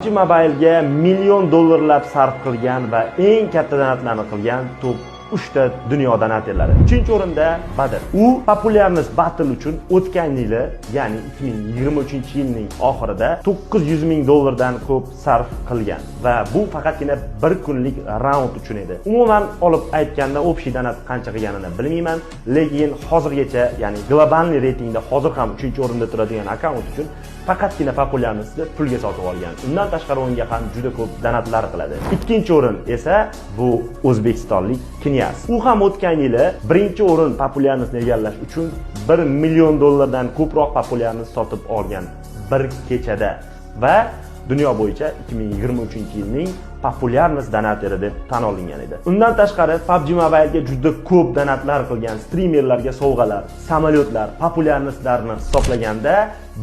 PUBG Mobile'ga million dollarlab sarf qilgan va eng katta donatlarni qilgan top 3 ta dunyo donatorlari. Uchinchi o'rinda Badr. U Популярность Battle uchun o'tgan yili, ya'ni 2023-yilning oxirida 900 ming dollardan ko'p sarf qilgan va bu faqatgina bir kunlik raund uchun edi. Umuman olib aytganda, общий donat qancha qilganini bilmayman, lekin hozirgacha, ya'ni глобальный reytingda hozir ham 3-o'rinda turadigan akkaunt uchun faqatgina популярность ni pulga sotib olgan. Undan tashqari unga ham juda ko'p donatlar qiladi. Ikkinchi o'rin esa bu o'zbekistonlik Knyaz. U ham o'tgan yili birinchi o'rin популярность ni egallash uchun 1 million dollardan ko'proq популярность sotib olgan bir kechada va dunyo bo'yicha 2023-yilning популярность donateri deb tan olingan edi. Undan tashqari PUBG Mobile'ga juda ko'p donatlar qilgan, strimerlarga sovg'alar, samolyotlar, популярность larni hisoblaganda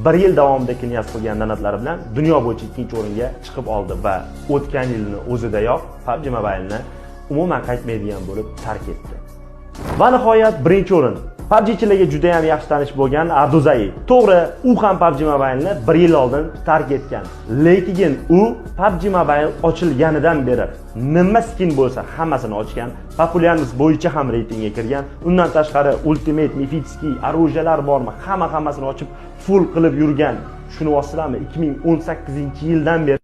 bir yil davomida Knyaz qilgan donatlari bilan dunyo bo'yicha ikkinchi o'ringa chiqib oldi va o'tgan yilni o'zidayoq PUBG Mobile'ni umuman qaytmaydigan bo'lib tark etdi. Va nihoyat birinchi o'rin. PUBGchilarga juda ham yaxshi tanish bo'lgan Arduzai. To'g'ri, u ham PUBG Mobile'ni bir yil oldin tark etgan. Lekin u PUBG Mobile ochilganidan beri nima skin bo'lsa hammasini ochgan, популярность bo'yicha ham reytingga kirgan. Undan tashqari ultimate, мифический оружия lar bormi, hamma hammasini ochib full qilib yurgan. Tushunyapsizlarmi? 2018-yildan beri.